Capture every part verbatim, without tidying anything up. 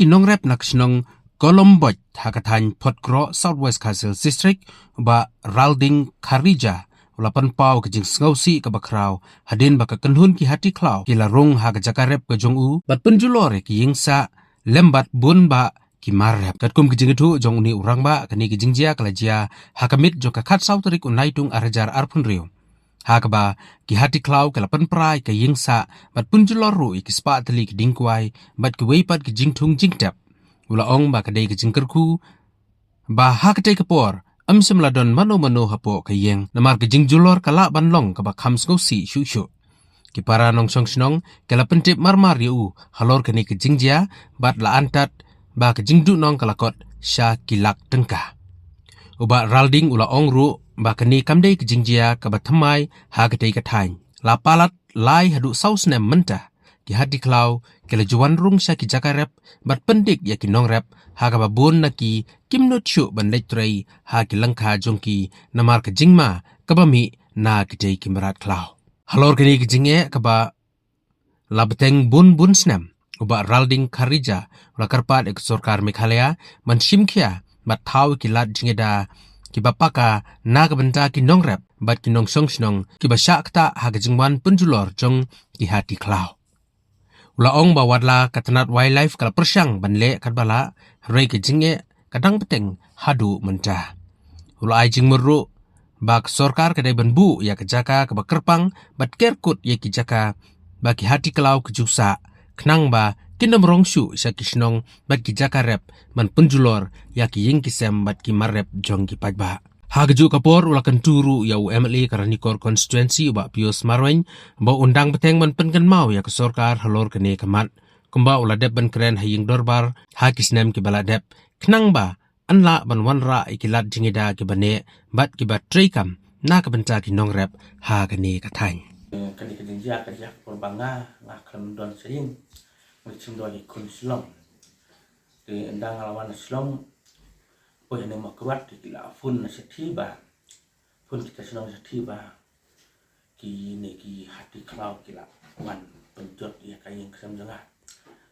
Ki nongrep na ka shnong Kolomboj ha ka thaiñ Photkroh, South West Khasi Hills District, Bah Ralding Kharija, u la pynpaw ka jingsngewsih kaba khraw hadien ba ka kynhun ki hati khlaw ki la rung ha ka jaka rep ka jong u bad pynjulor ïa ki ïing sah lem bad bun bah ki mar rep. Katkum ka jingïathuh jong une u rangbah, kane ka jingjia ka la jia ha ka miet jong ka khatsaw tarik u Naitung ar hajar arphew hynriew, ha kaba ki hati khlaw ki la pynpra ïa ka ïing sah bad pynjulor ruh ïa ki spah tylli ki diengkwai bad kiwei pat ki jingthung jingtep. U la ong ba ka dei ka jingkyrkhu ba ha katei ka por ym shym la don mano mano hapoh ka ïing, namar ka jingjulor ka lah ban long kaba kham sngewsih shuh shuh. Ki para nongshong shnong ki la pyntip marmar ïa u halor kane ka jingjia bad la antad ba ka jingduhnong ka la kot sha ki lak tyngka. U Bah Ralding u la ong ruh ba kane kam dei ka jingjia kaba thymmai ha katei ka thaiñ. La palat lai haduh saw snem mynta, ki hati khlaw ki la ju wan rung sha ki jaka rep bad pyndik ïa ki nongrep, ha kaba bun na ki kim nud shuh ban leit trei ha ki lyngkha jong ki namar ka jingma kaba mih na kitei ki mrad khlaw. Halor kane ka jingeh kaba la bteng bun bun snem, u Bah Ralding Kharija u la kyrpad ïa ka sorkar Meghalaya ban shim khia bad thaw ïa ki lad jingïada kiba paka na ka bynta ki nongrep bad ki nongshong shnong kiba shah ktah ha ka jingwan pynjulor jong ki hati khlaw. U la ong ba watla ka tnat Wildlife ka la pyrshang ban leh katba lah, hynrei ka jingeh ka dang bteng haduh mynta. U la ai jingmut ruh ba ka sorkar ka dei ban buh ïa ka jaka kaba kyrpang bad ker kut ïa ki jaka ba ki hati khlaw ki ju sah, khnang ba kin ym rong shuh sha ki shnong bad ki jaka rep ban pynjulor ïa ki ïing ki sem bad ki mar rep jong ki paidbah. Ha kajuh ka por u la kyntu ruh ïa u M L A ka Ranikor constituency, u Bah Pius Marwein, ba un dang bteng ban pynkynmaw ïa ka sorkar halor kane ka mat, kumba u la dep ban kren ha ïing dorbar ha ki snem kiba la dep, khnang ba yn lah ban wanrah ïa ki lad jingïada kiba neh bad kiba treikam na ka bynta ki nongrep ha kane ka thaiñ. Kane ka jingjia ka jia ka por ba nga, nga khlem don sha ïing, nga shim don ïa ki khun Shillong. Te ynda nga la wan na Shillong, poi hangne Mawkyrwat, te ki la phone na shathie ba, phone kita Shillong shathie ba kine ki hati khlaw ki la wan pynjot ïa ka ïing ka sem jong nga.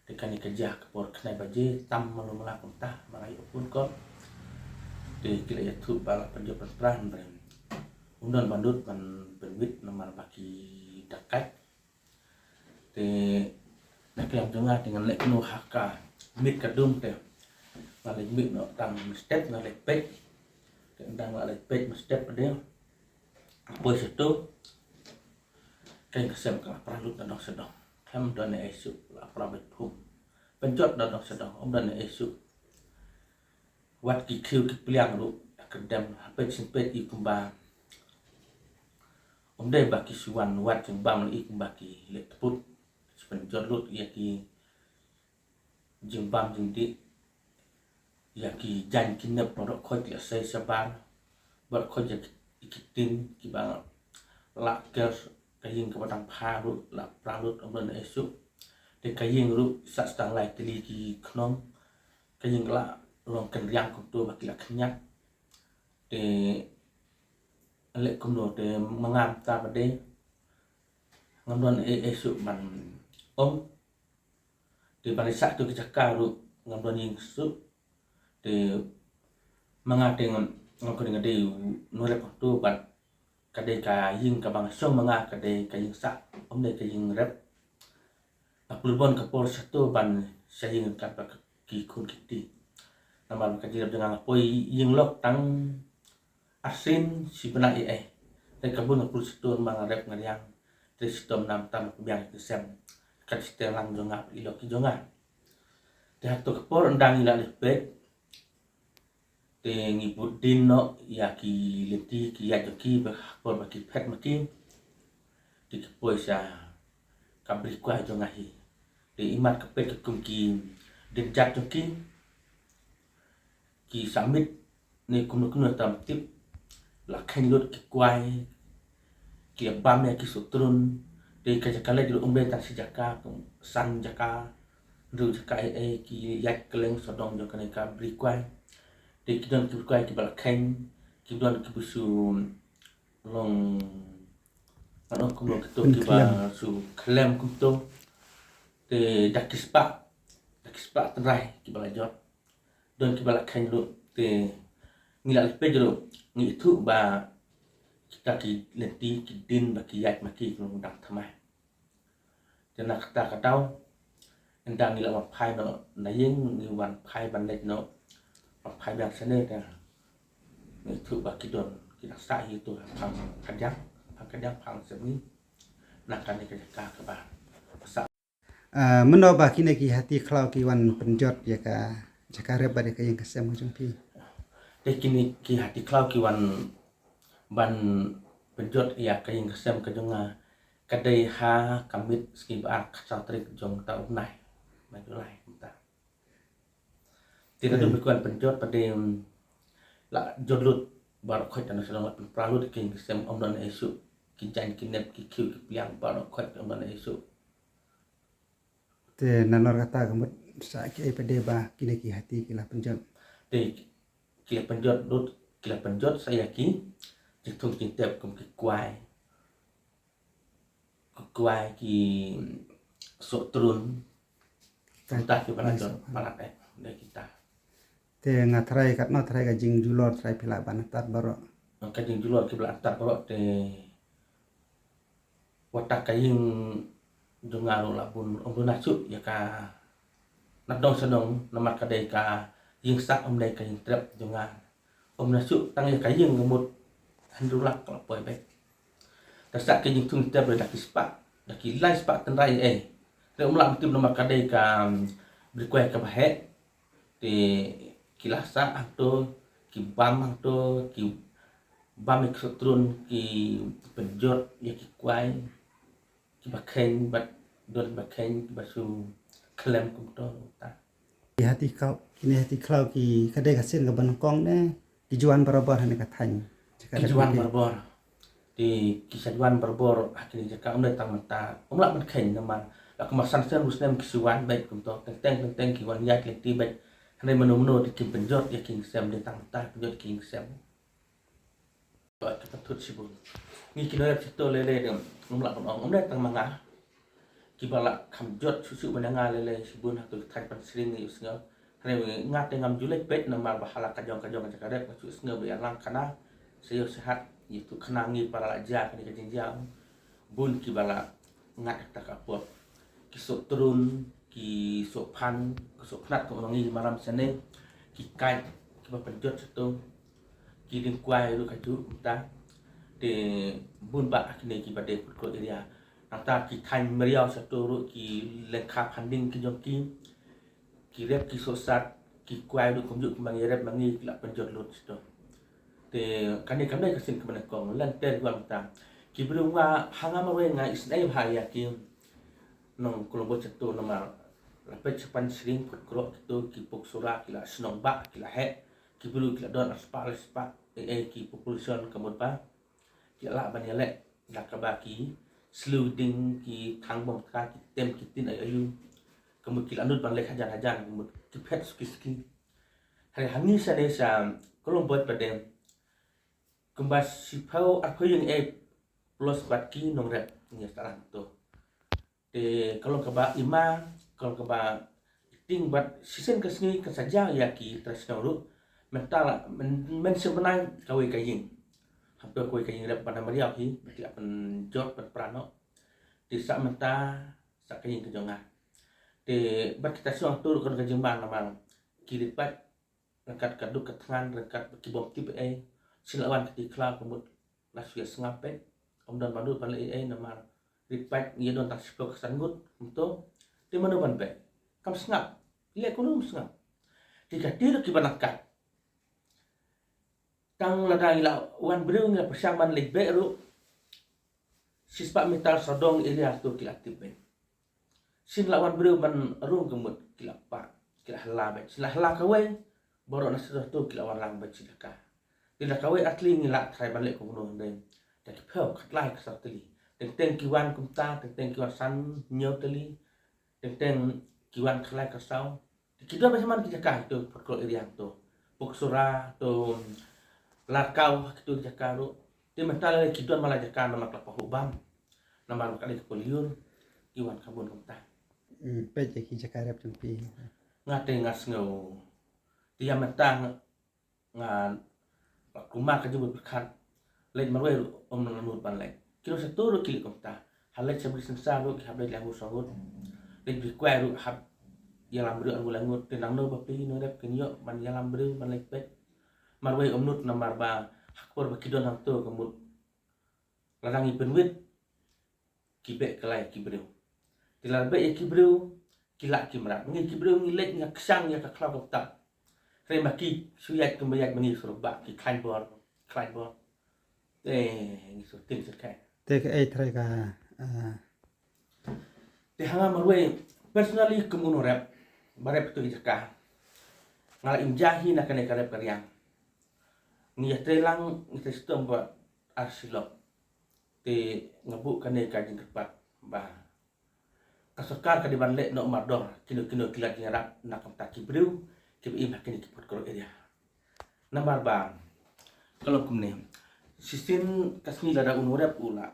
Te kane ka jia ka por khyndai baje tam malu mala kumta, ma nga ïoh phone call. Te ki la ïathuh ba la pynjot pynpra, hynrei ym don ba nud ban pynwit namar ba ki dakaid. Te na ka liang jong nga te ngan leit kumno ha ka miet ka dum te. Nga leit miet noh tang mynstep, nga leit peit. Te ynda nga leit peit mynstep de, nga poi shato, ka ïing ka sem ka la pra lut na dong sha dong. Khlem don ei ei shuh, la pra beit phum. Pynjot na dong sha dong, ym don ei ei shuh. Wat ki khiew ki pliang ruh, ka dem ha peit shen peit i kumba, ym dei ba ki shu wan wad jingbam la i kumba ki leh tput. Shu pynjot lut ïa ki jingbam jingdih, ïa ki jaiñ ki nep baroh khoit, ïa sei shabar baroh khoit, ïa ki, ïa ki tin kiba la ker, ka ïing kaba dang pha ruh la pra lut, ym don ei ei shuh. Te ka ïing ruh sah tang lai tylli ki khnong, ka ïing ka la long kynriang kumto ba ki la khñiat. Te leh kumno te ma nga mynta ba dei ngam don ei ei shuh ban ong. Te ban leit sah tu ki jaka ruh ngam don ïing shuh. Te ma nga te ngam, ngam kynnoh nga dei u nongrep hangto, bad ka dei ka ïing kaba nga shong ma nga ka dei ka ïing sah, ym dei ka ïing rep. Nga pynlong ka por shato ban shah ïing katba ki khun ki kti. Namar ka jingrep jong nga, nga poi ïing lok tang arsien shi bnai ei ei. Te ka bun nga pynlong shato namar nga rep nga riang. Te shitom namar tam ka biang ki sem. Ka dei shi teng lang jong nga, i lok ki jong nga. Te hato ka por ynda ngi la leit peit, te ngi bud dien noh ïa ki lynti ki ïaid jong ki ba ha por ba ki phet ma ki. Te ki poi sha ka bri kwai jong nga hi. Te imat ka peit ka kum ki dienjat jong ki, ki submit ne kumno kumno tam tip, la kheiñ lut ki kwai, ki bam ïa ki sutrum. Te ka jaka leit ruh ym dei tang shi jaka, kum san jaka, hynriew jaka ei ei, ki ïaid kylleng sawdong jong kane ka bri kwai. Te ki don ki bri kwai kiba la kheiñ, ki don kiba shu long, ano kumno kito kiba shu khlem kumto. Te da ki spah, da Ki spah tynrai kiba la jot, don kiba la kheiñ ruh, te ngi la leh peit ruh, ngi ithuh ba kita ki lynti ki din ba ki ïaid ma ki ki long dang thymmai. Te na kata ka daw, ynda ngi la wan phai noh na ïing, ngi wan phai ban leit noh, wan phai biang shane, te ngi ithuh ba ki don ki dang sah hi tu phang kadiang, phang kadiang, phang sepngi. Na kane ka jaka kaba sah. Ah, mynno ba kine ki hati khlaw ki wan pynjot ïa ka jaka rep bad ïa ka ïing ka sem ka jong phi? Te kine ki hati khlaw ki wan ban pynjot ïa ka ïing ka sem ka jong nga ka dei ha ka miet sngi ba ar, ka san tarik jong ta u bnai, bnai July mynta. Te naduh ba ki wan pynjot pat de, mm, la jot lut baroh khoit, na shnong la pynpra lut ïa ka ïing ka sem, ym don ei shuh, ki jaiñ ki nep, ki khiew ki pliang, baroh khoit ym don ei shuh. Te nalor kata ka mut sa kiei pat de ba kine ki hati ki la pynjot? Te ki la pynjot lut, ki la pynjot sa ïa ki jingthung jingtep kum ki kwai, ki kwai, ki soh trun. Kumta kiba la jot palat, eh, da kita. Te nga tharai katno tharai ka jingjulor tharai phi lah ban atat baroh? Ka jingjulor kiba la atat baroh te wat ka ïing jong nga ruh la bun, ym don na shuh ïa ka na dong sha dong, namar ka dei ka ïing sah, ym dei ka ïing trep jong nga. Ym na shuh, tang ïa ka ïing ka mut hynriew lak ka la poi beit. Te sa ka jingthung jingtep da ki spah, da ki lai spah tynrai, eh. Te ym lah ban tip namar ka dei ka, um, bri kwai kaba heh. Te ki la sah hangto, ki bam hangto, ki bam ïa ki soh trun, ki pynjot ïa ki kwai, kiba kheiñ bad don kiba kheiñ, kiba shu khlem kumto ta. Ki hati khlaw, kine hati khlaw ki ka dei ka sien kaba nyngkong ne ki ju wan barabor ha kane ka thaiñ? Ki ju wan barabor. Te ki sa ju wan barabor ha kine ki jaka, ym dei tang mynta, ym lah ban kheiñ namar la kumba san snem hynriew snem ki shu wan beit kumto, teng teng teng teng ki wan ïaid lynti beit. Hynrei mano mano te kim pynjot ïa ka ïing ka sem, dei tang mynta pynjot ïa ka ïing ka sem. Ba ka thut shibun. Ngi ki nongrep shito lei lei de, ngam lah ban ong, ym dei tang ma nga. Kiba la kham jot shuh shuh ban ïa nga lei lei shibun ha tu thaiñ Phansring ngi ïohsngew. Hynrei nga te ngam ju leit peit namar ba ha la ka jong ka jong ka jaka rep nga shu ïohsngew ba ïalang khana, sa ïoh sa hat, ïa tu khana ngi para la jia kane ka jingjia. Bun kiba la ngat ha kata ka por. Ki soh trun, ki soh phan, ki soh pnat, ka ong ngi maram sene, ki kait, kiba pynjot shito, ki dieng kwai ruh kajuh mynta. Te bun bah kine kiba dei put ko area. Nangta ki thaiñ Mriaw shito ruh ki lyngkha phan dieng ki jong ki. Ki rep ki soh sat, ki kwai ruh kumjuh ki ma ngi rep ma ngi ki la pynjot lut shito. Te kane kam dei ka sien kaba nyngkong, lynter ki wan mynta. Ki briew nga ha nga marwei nga isynei bha ïa ki nong Colombo shito namar la peit sha Phansring, Phutkroh kito ki Poksura ki la shnong bah, ki la heh. Ki briew ki la don ar spah lai spah, eh, eh, ki population ka mut ba ki la lah ban ïaleh da kaba ki sliew ding, ki thang bom ka, ki tem ki tin ayu ayu. Ka mut ki la nud ban leh hajan hajan, ka mut ki phet suki suki. Hynrei hangne sha ne sha Colombo pat de kumba shiphew arphew ïing eh plus bad ki nongrep ngi ïa sah lang to. Te ka long kaba ima, ka long kaba iting bad shisien ka sngi kan sa jia ïa ki trai shnong ruh. Mynta la, myn, mynsiem bnai kawei ka ïing. Hangto kawei ka ïing rep ban ym riaw hi, ba ki la pynjot pynpra noh. Te sa mynta sa ka ïing ka jong nga. Te bad kita shnong to ruh ka long ka jingma namar ki rit pat ryngkat ka duk ka thngan, ryngkat ki bym tip ei ei. Shin la wan kti khlaw ka mut la shu ïa sngap peit. Ym don ba nud ban leh ei ei namar rit pait ïa don tang shiphew ka san ngut kumto. Te mano ban beh? Kam sngap. Leh kumno ym sngap? Te kati ruh kiba nang kat. Tang lada ngi la wan briew ngi la pyrshang ban leit beh ruh, shispah mitar sawdong area to ki la tip beit. Shin la wan briew ban rung ka mut ki la pah, ki la hla beit. Shin la hla kawei, baroh na sdang to ki la wan lang beit shi jaka. Te la kawei artylli ngi la try ban leh kumno hynrei da ki phew khatlai ka saw tylli. Teng teng ki wan kumta, teng teng ki wan san hynñiew tylli. Teng teng ki wan khatlai ka saw. Te ki don beit man ki jaka to, Phutkroh area to, Poksura to, Larkaw kito ki jaka ruh. Te mynta la ki don man la jaka namar ka la pahuh bam. Namar ka dei ka polyur, ki wan ka bun kumta. Hmm, peit ïa ki jaka rep jong phi. Nga te nga sngew. Te ïa mynta nga, nga la kumar ka jingmut pyrkhat. Leit marwei ruh ym nang nud ban leit. Kino sa tur ruh ki leit kumta. Ha leit sha bri synshar ruh ki hap leit la ngut sa ngut. Leit bri kwai ruh hap ïalam briew ngut la ngut. Te nangno ba phi nongrep kin ïoh ban ïalam briew ban leit peit. Marwei ym nud namar ba ha ka por ba ki don hangto ka mut. Lada ngi pynwit ki beh kylla ïa ki briew. Te lada beh ïa ki briew ki lah ki mrad. Ngi ki briew ngi leit ngi kshang ïa ka khlaw ka btap. Hynrei ma ki shu ïaid kumba ïaid ma ngi shu ruh ba ki khlaiñ bor, khlaiñ bor. Te ngi shu tin shu khlaiñ. Te kaei trai ka, eh, Te ha nga marwei personally kum u nongrep ba rep tu jaka. Nga la im ja hi na kane ka rep ka riang. Ngi ïatrei lang ngi trei shitom ba ar shi lok. Te nga buh kane ka jingkyrpad ba ka sorkar ka dei ban leh noh mardor kino kino ki lad jingïarap na ka bynta ki briew kiba im ha kine ki pud koroh area. Namar ba ka long kumne, shisien ka sngi lada u nongrep u la,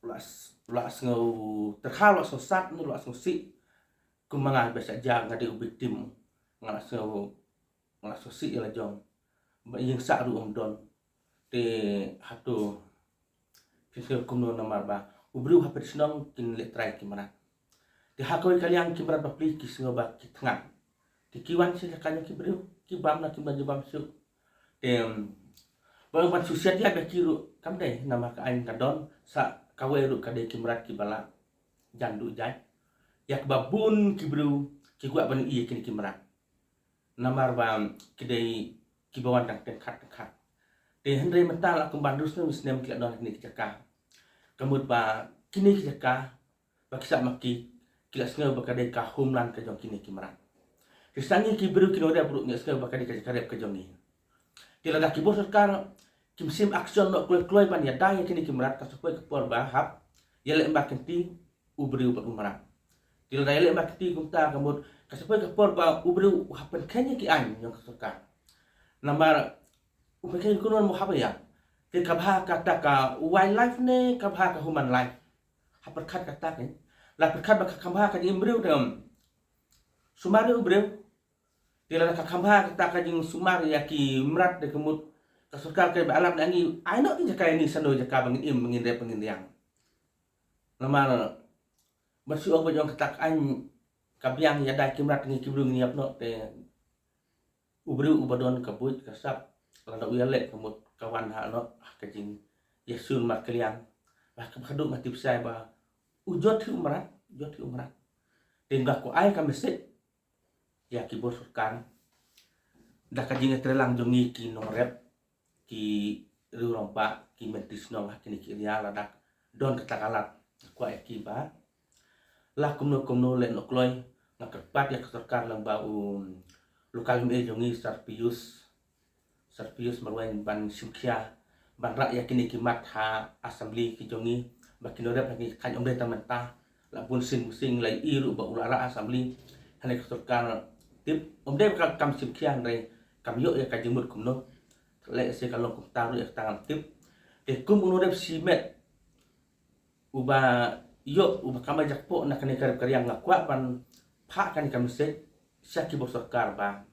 u la s-, u la sngew tyrha, u la sngew sad, u la sngew sih. Kumba nga ba shah ja nga dei u victim, nga la sngew, nga la sngew sih ïa la jong. Ba ïing sah ruh ym don. Te hato phi sngew kumno namar ba u briew ha pdeng shnong kin leh trai ki mrad. Te ha kawei ka liang ki mrad bapli ki sngew ba ki thngan. Te ki wan sha jaka jong ki briew, ki bam na ki bam jubam shuh. Te, em, ba ban shu siat ïa ba ki ruh kam dei namar ka aiñ ka don, sa kawei ruh ka dei ki mrad kiba la jan duh jait. Ïa kaba bun ki briew ki kwah ban ïohi ïa kine ki mrad. Namar ba ki dei kiba wan dang tyngkhat tyngkhat. Te hynrei mynta la kumba hynriew snem snem ki la don ha kine ki jaka. Ka mut ba kine ki jaka ba ki sah ma ki, ki la sngew ba ka dei ka homeland ka jong kine ki mrad. Te sa ngi ki briew ki nongrep ruh ngi sngew ba ka dei ka jaka rep ka jong ngi. Te lada ki bor sorkar kim shim action noh kloi kloi ban ïada ïa kine ki mrad, ka sa poi ka por ba hap ïaleh markynti u briew bad u mrad. Te lada ïaleh markynti kumta ka mut ka sa poi ka por ba u briew u hap pynkheiñ ïa ki aiñ jong ka sorkar. Namar u pynkheiñ kumno mo hap ïa. Te ka bha kata ka wildlife ne ka bha ka human life. Ha pyrkhat kata ka, la pyrkhat ba ka kham bha ka jingim briew te, em, sumar ïa u briew. Te lada ka kham bha kata ka jingsumar ïa ki mrad, te ka mut ka sorkar ka ba alam na ngi, ai noh ki jaka ïa ngi, sano jaka ba ngin im, ba ngin rep, ba ngin riang. Namar ba shu ong ba jong kata ka aiñ ka biang ïada ki mrad, ngi ki briew ngin ïap noh. Te u briew uba don ka buit ka sap, lada u ïaleh ka mut ka wan ha noh ha ka jingïasyllok markylliang. Ba ka, ba ka duk nga tip shai ba u jot hi u mrad, jot hi u mrad. Te nga kwah ai ka message ïa ki bor sorkar da ka jingïatreilang jong ngi ki nongrep, ki riew rangbah, ki myntri shnong ha kine ki area, lada don kata ka lad, nga kwah ïa ki ba la kumno kumno leh noh kloi. Nga kyrpad ïa ka sorkar lyngba u local M A jong ngi Sir Pius, Sir Pius Marwein ban shim khia ban rah ïa kine ki mat ha assembly ki jong ngi, ba ki nongrep ha kine ki thaiñ, ym dei tang mynta, la bun sien bun sien la ïohi ruh ba u la rah assembly. Hynrei ka sorkar tip, ym dei ba kam shim khia, hynrei kam ïoh ïa ka jingmut kumno. Lehse ka long kumta ruh ïa kata ngam tip. Te kum u nongrep shimet uba ïoh, uba kam ai jakpoh na kane ka rep ka riang, nga kwah ban phah kane ka message sha ki bor sorkar ba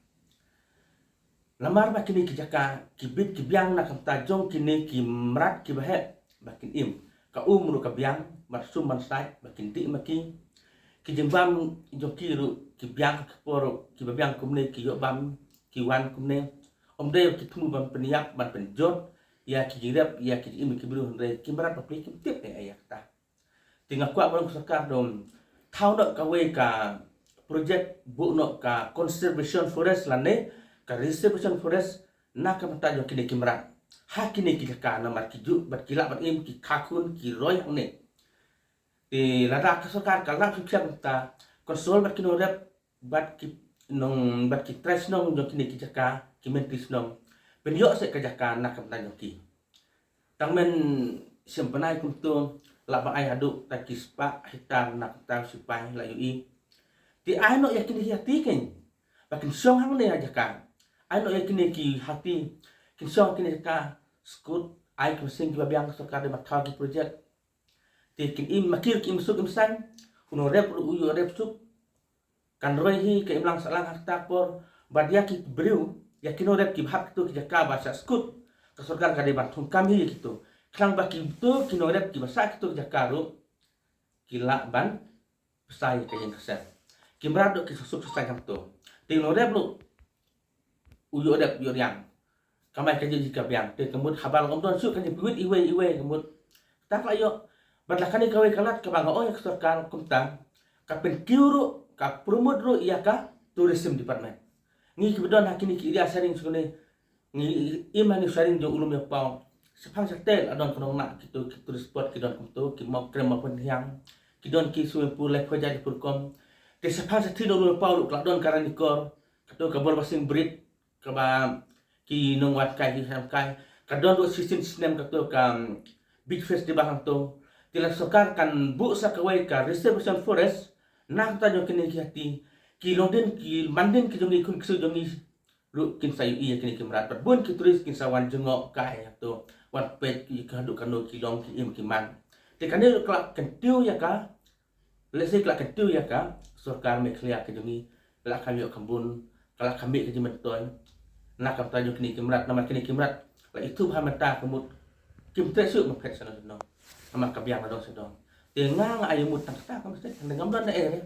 namar ba kine ki jaka ki bit ki biang na ka bynta jong kine ki mrad kiba heh ba kin im. Ka um ruh ka biang, ban sum ban sait ba kin dih ma ki. Ki jingbam jong ki ruh ki biang, ka por kiba biang kumne ki ïoh bam, ki wan kumne. Ym dei ki thmu ban pynïap, ban pynjot ïa ki jingrep, ïa ki jingim ki briew, hynrei ki mrad bapli kim tip ei ei ïa kata. Te nga kwah ba long ka sorkar dong thaw noh kawei ka project, buh noh ka conservation forest lane ka reservation forest na ka bynta jong kine ki mrad ha kine ki jaka, namar ki juk bad ki lah ban im, ki kha khun, ki roi hangne. Te lada ka sorkar ka lah shim khia kumta, consult bad ki nongrep, bad ki nong, bad ki trai shnong jong kine ki jaka, ki myntri shnong, pynïoh seh ka jaka na ka bynta jong ki. Tang men shem bnai kumto, lah ban ai haduh tai ki spah hektar na ka bynta u sipai, la ïohi. Te ai noh ïa kine ki hati kein ba kin shong hangne ha jaka. Ai noh ïa kine ki hati kin shong ha kine jaka, skud, ai ki mynsiem kiba biang, ka sorkar dei ban thaw ki project. Te kin im, ma ki ruh ki im suk im saiñ, u nongrep ruh u ïoh rep suk. kan roi hi ka imlang sahlang ha kata ka por. Bad ïa ki briew, ïa ki nongrep kiba hap kito ki jaka ba sah skud, ka sorkar ka dei ban thungkam hi ïa kito. Khnang ba kito ki nongrep kiba sah kito ki jaka ruh ki lah ban pynshai ïa ka ïing ka sem. Ki mrad ruh ki suk suk suk saiñ hangto. Te nongrep ruh u ïoh dep ïoh riang, kamai kajih ka biang. Te ka mut haba la ym don shuh ka jingpynwit iwei iwei ka mut, kata ka la ïoh. Bad la kane kawei ka lad kaba nga ong ïa ka sorkar kumta, ka pynkiew ruh, ka promote ruh ïa ka tourism department. Ngi kiba don ha kine ki area sharing sha kine, ngi im ha kine sharing jong u Lum Ïa Paw, shaphang shatei la don ka nongnah kito ki tourist spot ki don kumto, ki mawkrem mawpynhiang, ki don ki swimming pool laiphew hajar laiphew rukom. Te shaphang shathie jong u Lum Ïa Paw ruh ka la don ka Ranikor, kato ka Borbasing Bridge, kaba ki nongwad kai ki snem kai. Ka don ruh shisien snem kato ka, um, beach festival hangto. Te la sorkar kan buh sa kawei ka reservation forest na ka bynta jong kine ki hati. Ki longdien ki mandien ki jong ngi, khun ksiew jong ngi ruh kin sa ïohi ïa kine ki mrad. Bad bun ki tourist kin sa wan jngoh kai hangto, wan peit ïa ka haduh kano ki long ki im ki man. Te kane ruh ka la kyntiew ïa ka, lehse ka la kyntiew ïa ka sorkar Meghalaya ka jong ngi, ka la kham ïoh kham bun, ka la kham mih ka jingmyntoi na ka bynta jong kine ki mrad. Namar kine ki mrad la ithuh ha mynta ka mut kim treh shuh ban phet shano shano, namar ka biang na dong sha dong. Te nga nga ai mut tang kata ka message, hynrei ngam don na ei re.